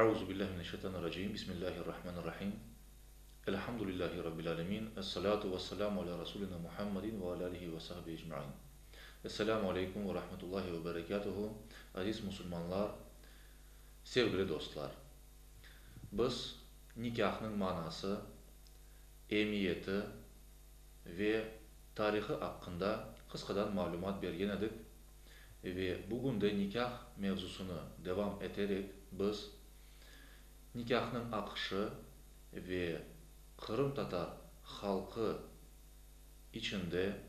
Euzu billahi mineşşeytanirracim. Bismillahirrahmanirrahim. Elhamdülillahi rabbil alemin. Essalatu vesselamu ala rasulina Muhammedin ve ala alihi ve sahbihi ecmain. Esselamu aleykum ve rahmetullahi ve berekatuhu. Aziz musulmanlar, sevgili dostlar. Biz nikâhnıñ manası, emiyeti ve tarihı aqqında qısqadan malümat bergen edik ve bugün de nikâh mevzusını devam eterek biz nikâhnıñ aqışı ve qırımtatar halqı içinde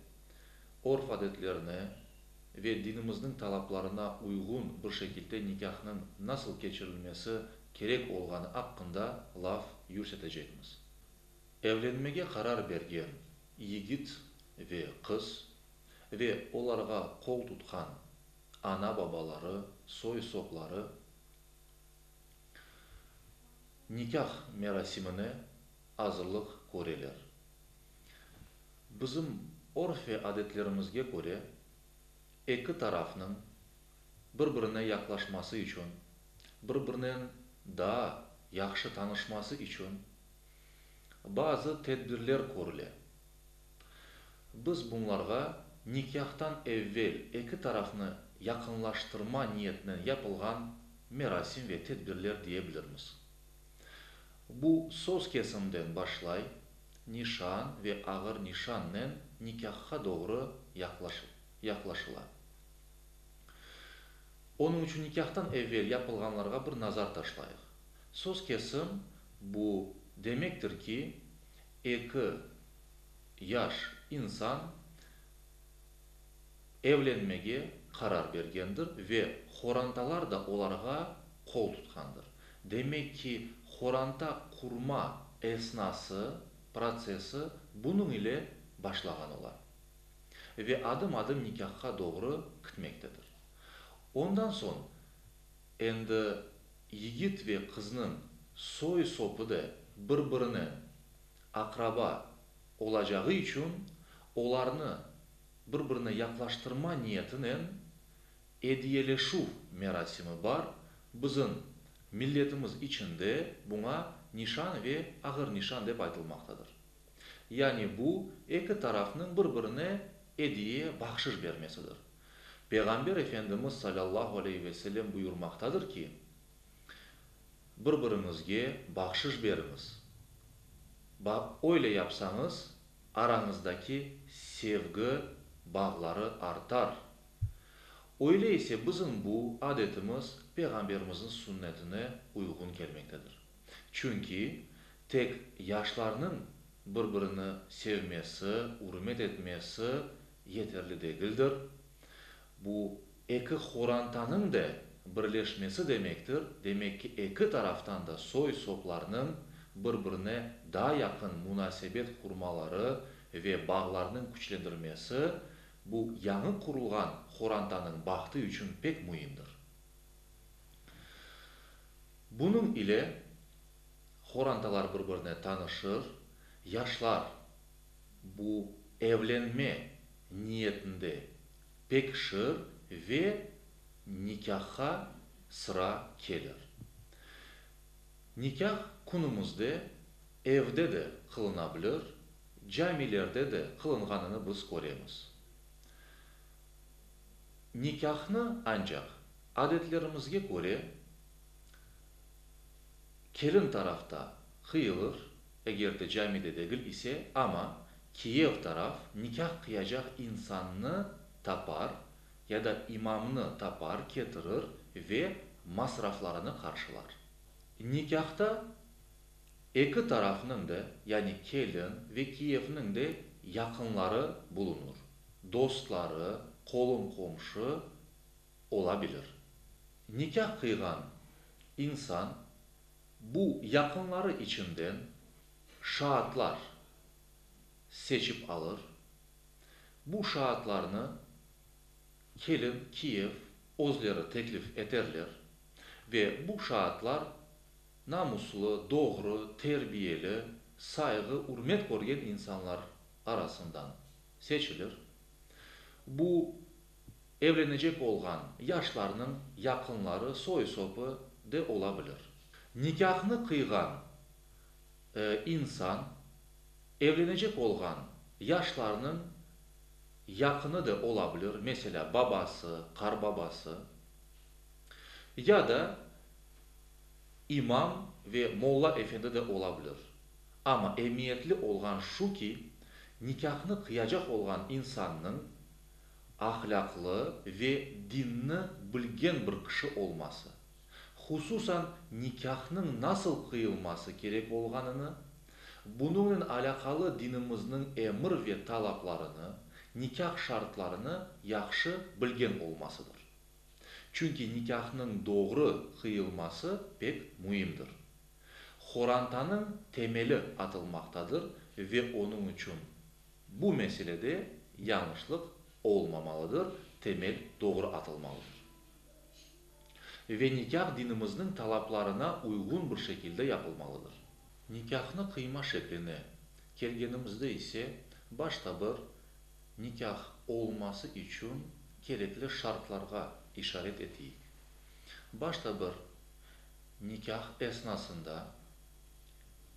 örf-adetlerine ve dinimizniñ talaplarına uyğun bir şekilde nikâhnıñ nasıl keçirilmesi kerek olğanı aqqında laf yürsetecekmiz. Evlenmege qarar bergen yigit ve qız ve olarğa qol tutqan ana-babaları, soy-sopları nikâh merasimine azırlıq köreler. Bizim örf ve adetlerimizge köre, eki tarafnıñ bir-birine yaqlaşması içün, bir-birinen daa yahşı tanışması içün bazı tedbirler körüle. Biz bunlarğa nikâhtan evvel eki tarafnı yaqınlaştırma niyetinen yapılğan merasim ve tedbirler diye bilirmiz. Bu söz kesimden başlay, nişan ve ağır nişannen nikâhqa doğru yaqlaşıla. Onıñ içün nikâhtan evvel yapılğanlarğa bir nazar taşlayıq. Söz kesim, bu demektir ki, eki yaş insan evlenmege qarar bergendir ve horantalar da olarğa qol tutqandır. Demek ki, horanta qurma esnası, protsesi, bunıñ ile başlağan ola ve adım-adım nikâhqa doğru kitmektedir. Ondan soñ endi yigit ve qıznıñ soy-sopı da bir-birinen aqraba olacağı içün olarnı bir-birine yaqlaştırma niyetinen ediyeleşüv merasimi bar, bizim milletimiz içinde buña nişan ve ağır nişan dep aytılmaqtadır. Yani bu, eki tarafnıñ bir-birine ediye, bahşış bermesidir. Peyğamber Efendimiz salâllahu aleyhi ve sellem buyurmaqtadır ki, Bir-biriñizge bahşış beriñiz. Öyle yapsañız, arañızdaki sevgi bağları artar. Öyle ise bizim bu adetimiz Peyğamberimizniñ sünnetine uyğun kelmektedir. Çünki tek yaşlarnıñ bir-birini sevmesi, ürmet etmesi yeterli degildir. Bu eki horantanıñ da birleşmesi demektir, demek ki, eki taraftan da soy-soplarnıñ bir-birine daa yaqın munasebet qurmaları ve bağlarnıñ küçlendirmesi bu yañı qurulğan horantanıñ bahtı içün pek müimdir. Bunıñ ile horantalar bir-birine tanışır, yaşlar bu evlenme niyetinde pekişir ve nikâhqa sıra kelir. Nikâh künümizde evde de qılına bilir, camilerde de qılınğanını biz köremiz. Nikâhnı ancaq adetlerimizge köre kelin tarafta qıyılır, eger de camide degil ise, amma kiyev taraf nikâh qıyacaq insannı tapar ya da imamnı tapar, ketirir ve masraflarını qarşılar. Nikâhta eki tarafnıñ da, yani kelin ve kiyevniñ de yaqınları bulunır, dostları, qolum-qomşu olabilir. Nikâh qıyğan insan bu yaqınları içinden şaatlar seçip alır, bu şaatlarnı kelin, kiyev özleri teklif eterler ve bu şaatlar namuslı, doğru, terbiyeli, sayğı, ürmet körgen insanlar arasından seçilir. Bu evlenecek olğan yaşlarnıñ yaqınları, soy-sopı de ola bilir. Nikâhnı qıyğan insan, evlenecek olğan yaşlarnıñ yaqını da ola bilir, meselâ, babası, qarbabası, ya da imam ve molla efendi de ola bilir. Amma emiyetli olğan şu ki, nikâhnı qıyacaq olğan insannıñ ahlâqlı ve dinni bilgen bir kişi olması, hususan nikâhnıñ nasıl qıyılması kerek olğanını, bunıñnen alâqalı dinimizniñ emir ve talaplarını, nikâh şartlarını yahşı bilgen olmasıdır. Çünki nikâhnıñ doğru qıyılması pek müimdir. Horantanıñ temeli atılmaqtadır ve onıñ içün bu meselede yañlışlıq olmamalıdır, temel doğru atılmalıdır. Ve nikâh dinimizniñ talaplarına uyğun bir şekilde yapılmalıdır. Nikâhnı qıyma şekline kelgenimizde ise, başta bir nikâh olması içün kerekli şartlarğa işaret eteyik. Başta bir nikâh esnasında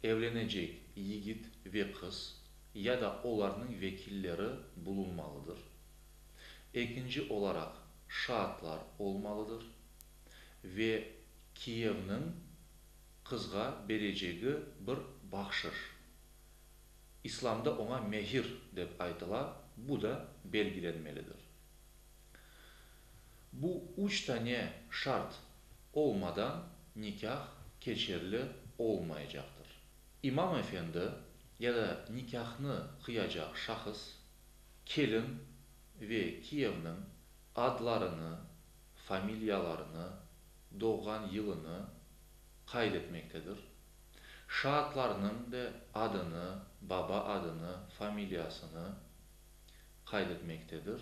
evlenecek yigit ve qız ya da olarnıñ vekilleri bulunmalıdır. Ekinci olaraq şaatlar olmalıdır ve kiyevniñ qızğa berecegi bir bahşış, İslamda oña mehir dep aytıla, bu da belgilenmelidir. Bu üç tane şart olmadan nikâh keçerli olmaycaqtır. İmam efendi ya da nikâhnı qıyacaq şahıs kelin ve kiyevniñ adlarını, familiyalarını, doğğan yılını qayd etmektedir. Şaatlarnıñ da adını, baba adını, familiyasını qayd etmektedir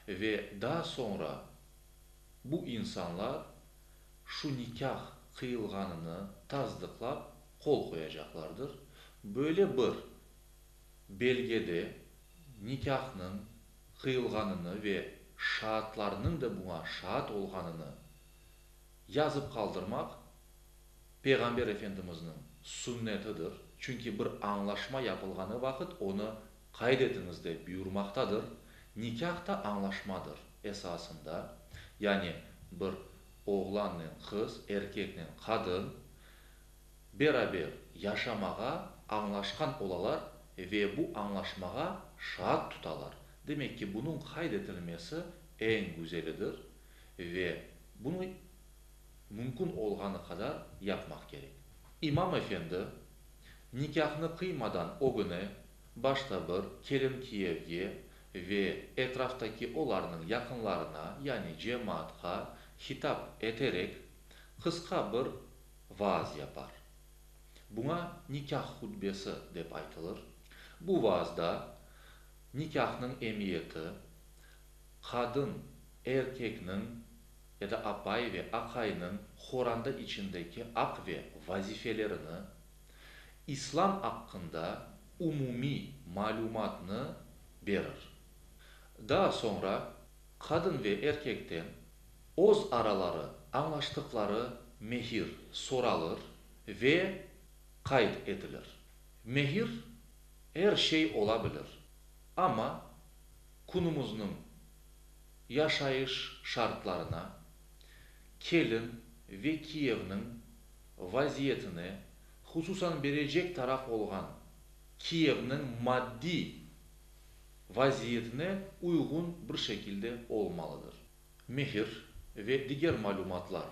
ve daa soñra bu insanlar şu nikâh qıyılğanını tasdıqlap qol qoyacaqlardır. Böyle bir belgede nikâhnıñ qıyılğanını ve şaatlarnıñ da buña şaat olğanını yazıp qaldırmaq Peyğamber Efendimizniñ sünnetidir, çünki bir añlaşma yapılğanı vaqıt onı qayd etiñiz dep buyurmaqtadır, nikâh da añlaşmadır esasında, yani bir oğlannen qız, erkeknen qadın beraber yaşamağa añlaşqan olalar ve bu añlaşmağa şaat tutalar. Demek ki, bunıñ qayd etilmesi eñ güzelidir ve bunı mümkün olğanı qadar yapmaq kerek. İmam efendi nikâhnı qıymadan ögüne başta bir kelin-kiyevge ve etraftaki olarnıñ yaqınlarına, yani cemaatqa hitap eterek qısqa bir vaaz yapar. Buña nikâh hutbesi dep aytılır. Bu vaazda nikâhnıñ emiyeti, qadın erkekniñ ya da apay ve aqaynıñ horanda içindeki aq ve vazifelerini, İslam aqqında umumiy malümatnı berir. Daa soñra qadın ve erkekten öz araları añlaştıqları mehir soralır ve qayd etilir. Mehir er şey ola bilir, amma künümizniñ yaşayış şartlarına, kelin ve kiyevniñ vaziyetine, hususan berecek taraf olğan kiyevniñ maddiy vaziyetine uyğun bir şekilde olmalıdır. Mehir ve diger malümatlar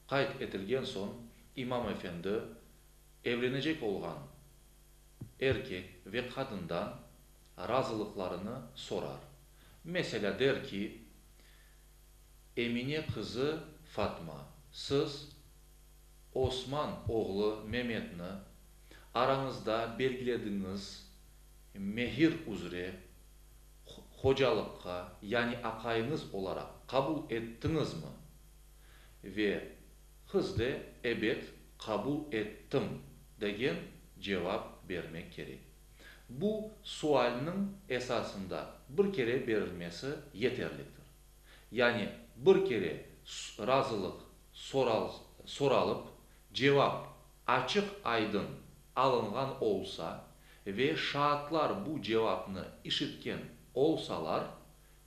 qayd etilgen soñ, imam efendi evlenecek olğan erkek ve qadından razılıqlarını sorar. Meselâ, der ki, Emine qızı Fatma, siz Osman oğlu Memetni arañızda belgilediñiz mehir üzre hocalıqqa, yani aqayıñız olaraq qabul ettiñizmi? Ve qız de ebet, qabul ettim degen cevap bermek kerek. Bu sualniñ esasında bir kere berilmesi yeterliktir. Yani bir kere razılıq soralıp. Cevap açıq-aydın alınğan olsa ve şaatlar bu cevapnı işitken olsalar,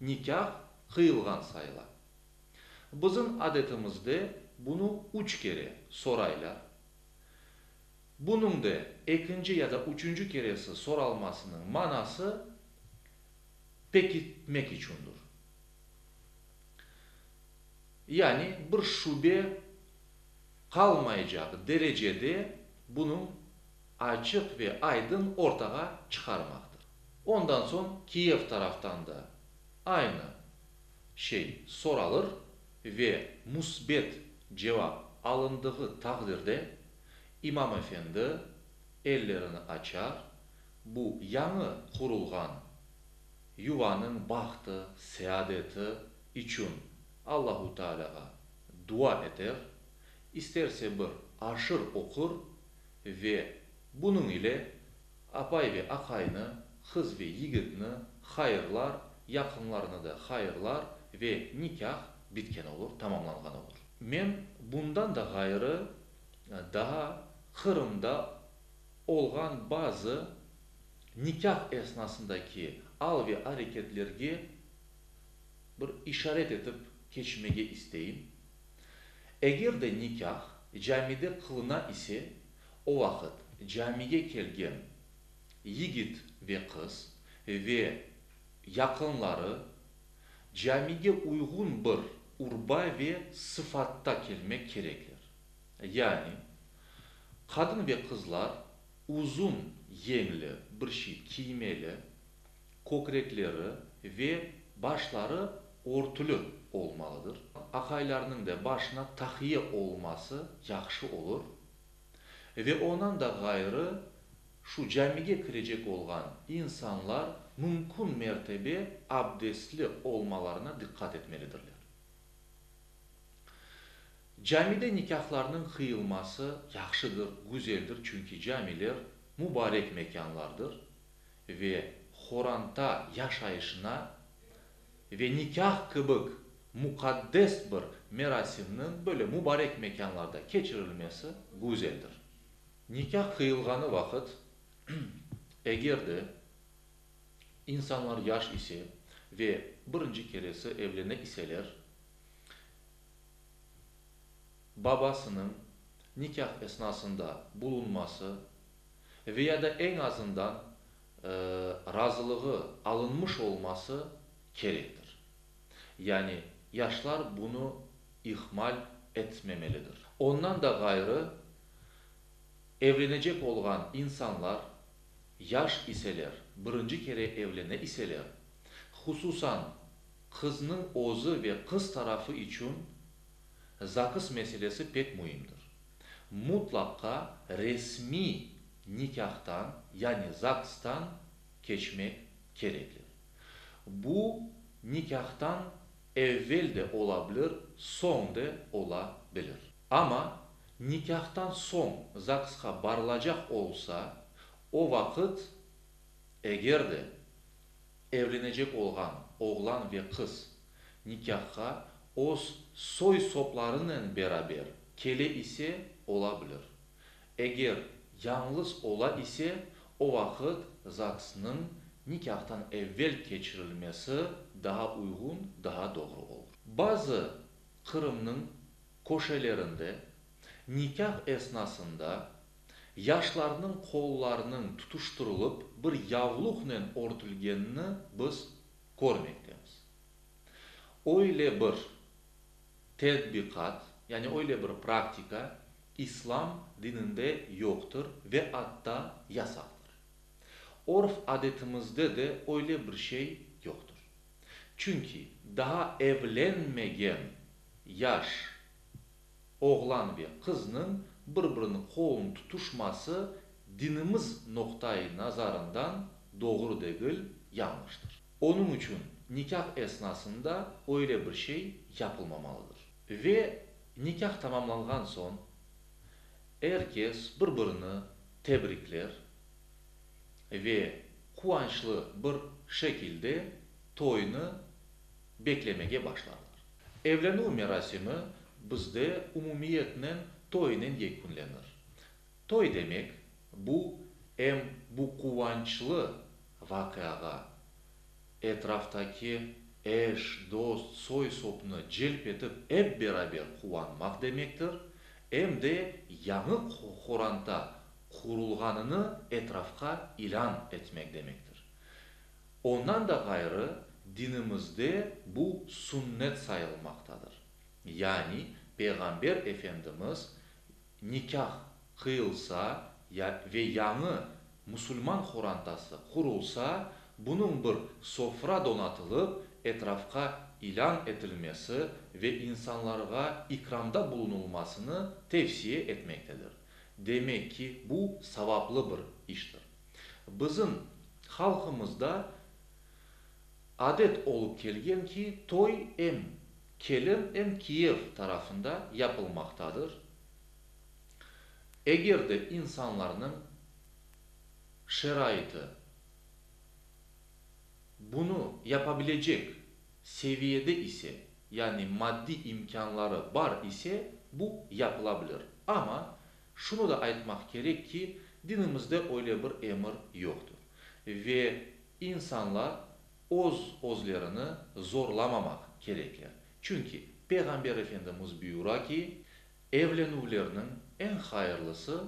nikâh qıyılğan sayıla. Bizim adetimizde bunı üç kere soraylar. Bunıñ de ekinci ya da üçünci keresi soralmasınıñ manası pekitmek içündir. Yani bir şübe qalmaycaq derecede bunıñ açıq ve aydın ortağa çıqarmaqtır. Ondan soñ kiyev taraftan da aynı şey soralır ve müsbet cevap alındığı taqdirde imam efendi ellerini açar, bu yañı qurulğan yuvanıñ bahtı, seadeti içün Allahu Taalâğa dua eter, isterse bir aşır oqur ve bunıñ ile apay ve aqaynı, qız ve yigitni hayırlar, yaqınlarını da hayırlar ve nikâh bitken olur, tamamlanğan olur. Men bundan da ğayrı daa Qırımda olğan bazı nikâh esnasındaki al ve areketlerge bir işaret etip keçmege isteyim. Eger de nikâh camide qılına ise, o vaqıt camige kelgen yigit ve qız ve yaqınları camige uyğun bir urba ve sıfatta kelmek kerekler. Yani, qadın ve qızlar uzun yeñli bir şey kiymeli, kökrekleri ve başları örtüli olmalıdır. Aqaylarnıñ da başına taqiye olması yahşı olur. Ve ondan da ğayrı, şu camige kirecek olğan insanlar mümkün mertebe abdestli olmalarına diqqat etmelidirler. Camide nikâhlarnıñ qıyılması yahşıdır, güzeldir, çünki camiler mubarek mekânlardır ve horanta yaşayışına ve nikâh kibik muqaddes bir merasimniñ böyle mubarek mekânlarda keçirilmesi güzeldir. Nikâh qıyılğanı vaqıt, eger de insanlar yaş ise ve birinci keresi evlene iseler, babasınıñ nikâh esnasında bulunması ve ya da eñ azından razılığı alınmış olması kerektir. Yani yaşlar bunı ihmal etmemelidir. Ondan da ğayrı, evlenecek olğan insanlar yaş iseler, birinci kere evlene iseler, hususan qıznıñ özü ve qız tarafı içün ZAGS meselesi pek müimdir. Mutlaqa resmiy nikâhtan, yani ZAGStan keçmek kerekler. Bu nikâhtan evvel de ola bilir, soñ de ola bilir. Amma nikâhtan soñ ZAGSqa barılacaq olsa, o vaqıt eger de evlenecek olğan oğlan ve qız nikâhqa öz soy-soplarınen beraber kele ise, ola bilir. Eger yañlız ola ise, o vaqıt ZAGSnıñ nikâhtan evvel keçirilmesi daa uyğun, daa doğru olur. Bazı Qırımnıñ köşelerinde nikâh esnasında yaşlarnıñ qollarınıñ tutuştırılıp bir yavluqnen örtülgenini biz körmektemiz. Öyle bir tedbiqat, yani öyle bir praktika İslam dininde yoqtır ve atta yasaqtır. Örf-adetimizde de öyle bir şey yoqtır. Çünki daa evlenmegen yaş oğlan ve qıznıñ bir-biriniñ qolun tutuşması dinimiz noqtai nazarından doğru degil, yañlıştır. Onıñ içün nikâh esnasında öyle bir şey yapılmamalıdır. Ve nikâh tamamlanğan soñ er kes bir-birini tebrikler ve quvançlı bir şekilde toynı beklemege başlarlar. Evlenüv merasimi bizde umumiyetnen. toynen yekünlenir. Toy demek, bu em bu quvançlı vaqiağa etraftaki eş, dost, soy-sopnı celp etip ep beraber quvanmaq demektir, em de yañı qoranta qurulğanını etrafqa ilân etmek demektir. Ondan da ğayrı, dinimizde bu sünnet sayılmaqtadır. Yani Peyğamber Efendimiz nikâh qıyılsa ya ve yañı musulman qorantası qurulsa, bunıñ bir sofra donatılıp, etrafqa ilân etilmesi ve insanlarğa ikramda bulunılmasını tevsiye etmektedir. Demek ki, bu savaplı bir iştir. Bizim halqımızda adet olıp kelgen ki, toy em kelin, em kiyev tarafında yapılmaqtadır. Eger de insanlarnıñ şaraiti bunı yapabilecek seviyede ise, yani maddiy imkânları bar ise, bu yapılabilir. Amma şunı da aytmaq kerek ki, dinimizde öyle bir emir yoqtır ve insanlar öz-özlerini zorlamamaq kerekler. Çünki Peyğamber Efendimiz buyura ki, Evlenüvlerniñ eñ hayırlısı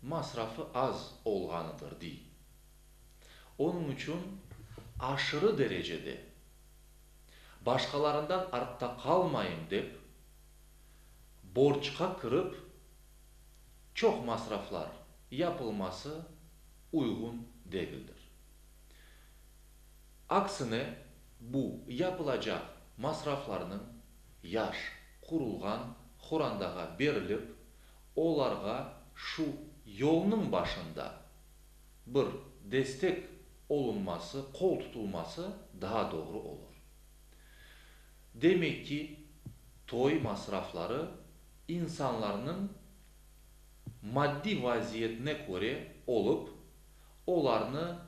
masrafı az olğanıdır, dey. Onıñ içün aşırı derecede başqalarından artta qalmayım dep, borcqa kirip, çoq masraflar yapılması uyğun degildir. Aksine, bu yapılacaq masraflarnıñ yaş qurulğan horandağa berilip, olarğa şu yolnıñ başında bir destek olunması, qol tutulması daa doğru olur. Demek ki, toy masrafları insanlarnıñ maddiy vaziyetine köre olıp, olarnı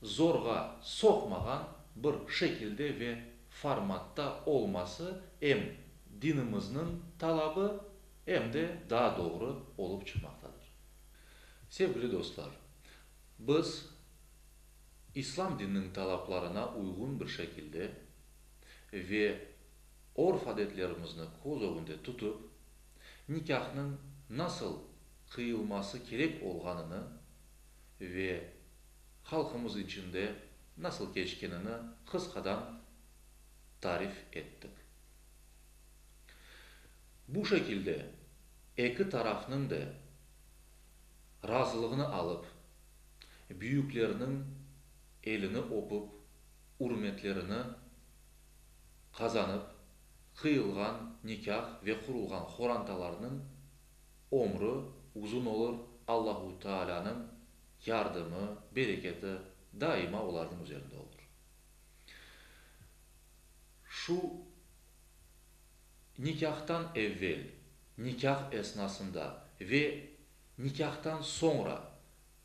zorğa soqmağan bir şekilde ve formatta olması em dinimizniñ talabı, em de daa doğru olıp çıqmaqtadır. Sevgili dostlar, biz İslam dininiñ talaplarına uyğun bir şekilde ve örf-adetlerimizni köz ögünde tutıp, nikâhnıñ nasıl qıyılması kerek olğanını ve halqımız içinde nasıl keçkenini qısqadan tarif ettik. Bu şekilde eki tarafnıñ da razılığını alıp, büyüklerniñ elini öpüp, ürmetlerini qazanıp qıyılğan nikâh ve qurulğan horantalarnıñ ömrü uzun olur, Allahu Taalânıñ yardımı, bereketi daima olarnıñ üzerinde olur. Şu nikâhtan evvel, nikâh esnasında ve nikâhtan soñra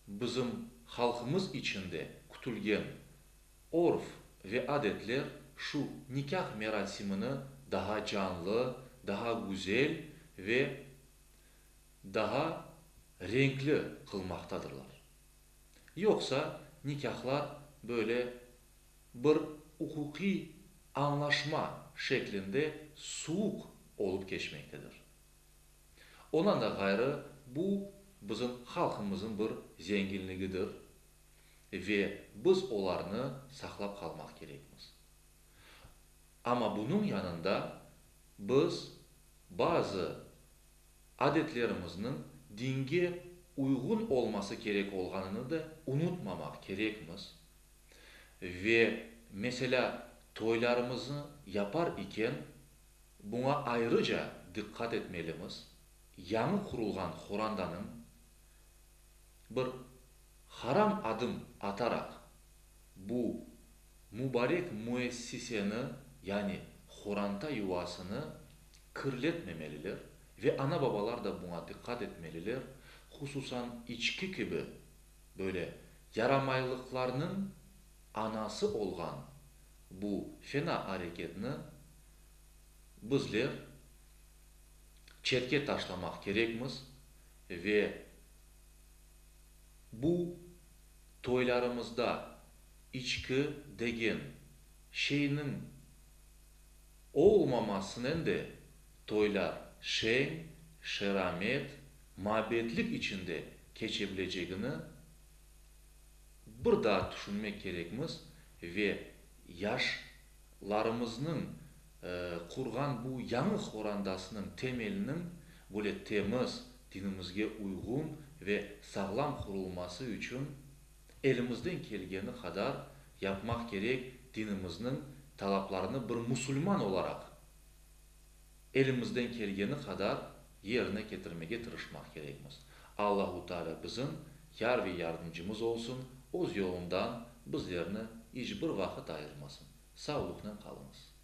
bizim halqımız içinde kütülgen örf ve adetler şu nikâh merasimini daha canlı, daha güzel ve daha renkli qılmaqtadırlar. Yoqsa nikâhlar böyle bir uquqiy añlaşma şeklinde suvuq olıp keçmektedir. Ondan da ğayrı, bu bizim halqımızın bir zenginligidir ve biz olarnı saqlap qalmaq kerekmiz. Amma bunıñ yanında biz bazı adetlerimizniñ dinge uyğun olması kerek olğanını da unutmamaq kerekmiz ve, meselâ, toylarımıznı yapar iken, buña ayrıca diqqat etmelimiz, yañı qurulğan horandanıñ bir haram adım ataraq bu mubarek müessiseni, yani horanta yuvasını kirletmemeliler ve ana-babalar da buña diqqat etmeliler, hususan içki kibi böyle yaramaylıqlarnıñ anası olğan bu fena areketni bizler. Çetke taşlamaq kerekmiz ve bu toylarımızda içki degen şeyniñ olmamasınen de toylar şeñ, şeramet, mabetlik içinde keçe bilecegini bir daa tüşünmek kerekmiz ve yaşlarımıznıñ qurğan bu yañı qorandasınıñ temeliniñ böyle temiz, dinimizge uyğun ve sağlam qurulması içün elimizden kelgeni qadar yapmaq kerek, dinimizniñ talaplarını bir musulman olaraq elimizden kelgeni qadar yerine ketirmege tırışmaq kerekmiz. Allahu Teala bizim yar ve yardımcımız olsun, öz yolundan bizlerni iç bir vaqıt ayırmasın. Savluqnen qalıñız.